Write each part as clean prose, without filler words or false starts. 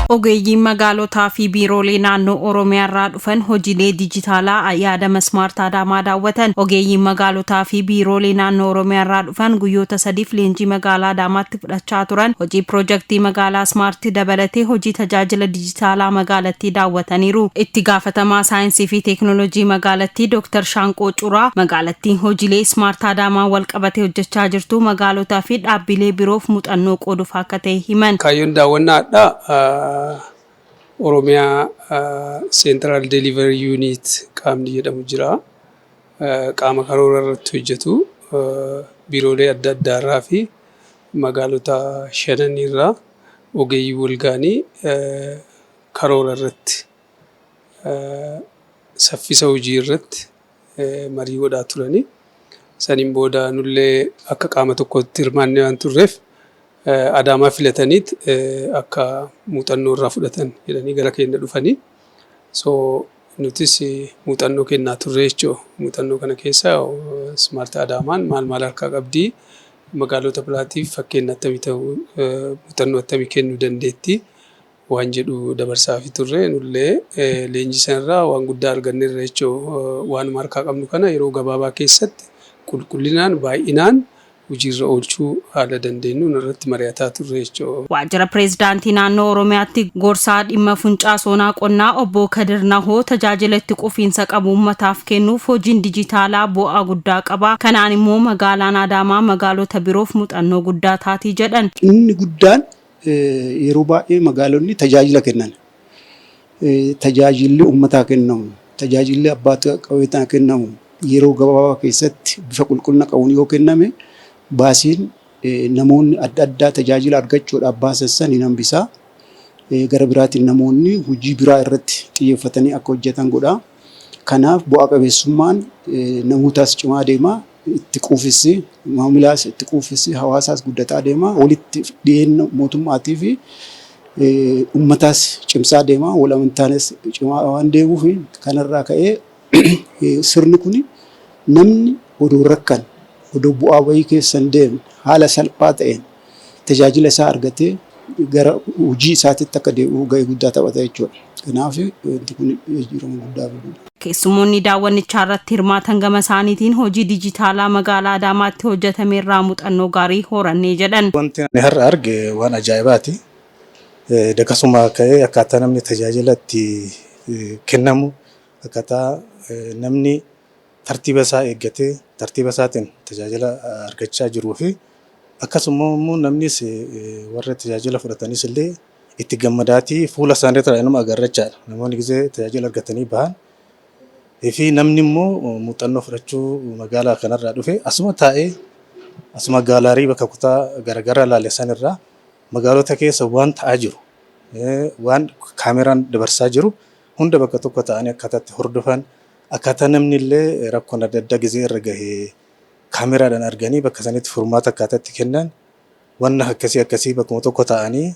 Ogeeyyiin magaalotaa fi biiroolee naannoo Oromiyaa irraa dhufan hojiilee dijitaalaa yaadama Smart Adaamaa daawwatan. Ogeeyyiin magaalotaa fi biiroolee naannoo Oromiyaa irraa dhufan guyyoota sadiif leenjii magaalaa Adaamaatti fudhachaa turan hojii piroojaktii magaalaa Smart dabalatee hojii tajaajila dijitaalaa magaalattii daawwataniiru. Itti gaafatamaa saayinsii fi teeknooloojii magaalattii Dooktar Shaanqoo Curaa magaalattiin hojiilee Smart Adaamaa wal qabatee hojjechaa jirtu magaalotaa fi dhaabbilee biroof muuxannoo qooduuf akka ta'e himan. Kaayyoon daawwannaa har'aa Oromiyaa Central Delivery Unit qaamni jedhamu jira. Qaama karoora irratti hojjetu biiroolee adda addaa irraa fi magaalota shanan irraa ogeeyyii wal ga'anii karoora irratti saffisa hojii irratti marii godhaa turani. Saniin booda nullee akka qaama tokkootti hirmaannee waan turreef Adaamaa filataniit akka muuxannoo irraa fudhatan jedhanii gara keenya dhufanii. So nutis muuxannoo kennaa turre jechuudha. Muuxannoo kana keessa Smart Adaamaan maal maal harkaa qabdi? Magaalota biraatiif fakkeenya akkamii ta'uu, muuxannoo akkamii kennuu dandeetti? Waan jedhu dabarsaafii turre. Nullee leenjii sanarraa waan guddaa arganneerra jechuudha. Waanuma harkaa qabnu kana yeroo gabaabaa keessatti qulqullinaan baay'inaan hojiirra oolchuu haala dandeenyuun irratti mari'ataa turre jechuudha. Waajjira Pireezidaantii Naannoo Oromiyaatti gorsaa dhimma funcaa soonaa qonnaa obbo Kadir Nahoo tajaajila itti qufiinsa qabu uummataaf kennuuf hojiin dijitaalaa bu'aa guddaa qaba. Kanaan immoo magaalaan Adaamaa magaalota biroof muuxannoo guddaa taati jedhan. Inni guddaan yeroo baay'ee magaalonni tajaajila kennan. Tajaajilli uummataa kennamu, tajaajilli abbaa qabeenyaa kennamu yeroo gabaabaa keessatti bifa qulqullina qabuun yoo kenname baasiin namoonni adda addaa tajaajila argachuudhaaf baasan san hin hambisa. Gara biraatiin namoonni hojii biraa irratti xiyyeeffatanii akka hojjetan godha. Kanaaf bu'aa qabeessummaan namootaas cimaa deema. Itti quufissi maamilaas itti quufissi hawaasaas guddataa deema. Walitti dhiyeenya mootummaatii fi uummataas cimsaa deema. Wal amantaanis cimaa waan deemuuf kanarraa ka'ee sirni kun namni odoo rakkan odoo bu'aa bahii keessa hin deemne haala salphaa ta'een tajaajila isaa argatee gara hojii isaatitti akka deebi'u gahee guddaa taphata jechuudha. Kanaaf wanti kun jijjiirama guddaa fiduudha. Keessummoonni daawwannichaa irratti hirmaatan gama isaaniitiin hojii dijitaalaa magaalaa Adaamaatti hojjetame irraa muuxannoo gaarii horannee jedhan. Wanti ani har'a arge waan ajaa'ibaati. Dakasuma ka'ee akkaataa namni tajaajila itti kennamu, akkaataa namni tartiiba isaa eeggatee tartiiba isaatiin tajaajila argachaa jiruu fi akkasuma immoo namnis warra tajaajila fudhatanis illee itti gammadaatii fuula isaanii irraa inuma agarra jechaadha. Namoonni gisee tajaajila argatanii bahan fi namni immoo muuxannoo fudhachuu magaalaa kanarraa dhufe asuma taa'ee asuma gaalaarii bakka kutaa garaagaraa ilaale sanirraa magaalota keessa waan ta'aa jiru waan kaameraan dabarsaa jiru hunda bakka tokko ta'anii akkaataa itti hordofan, akkaataa namni illee rakkoon adda addaa gizee irra gahe kaameraadhaan arganii bakka sanitti furmaata akkaataa itti kennan, wanna akkasii akkasii bakkuma tokko ta'anii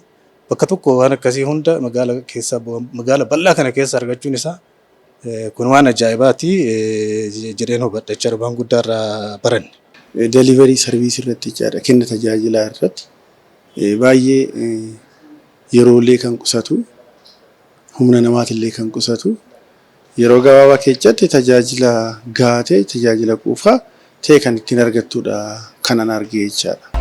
bakka tokko waan akkasii hunda magaala keessa magaala bal'aa kana keessa argachuun isaa kun waan ajaa'ibaati jedheen hubadha jechaadha, waan guddaa irraa baranne. Delivery service irratti jechaadha, kenna tajaajilaa irratti baay'ee yeroolee kan qusatu, humna namaatillee kan qusatu, yeroo gabaabaa keessatti tajaajila gahaa ta'e, tajaajila quufaa ta'e kan ittiin argattudha kanan arge jechaadha.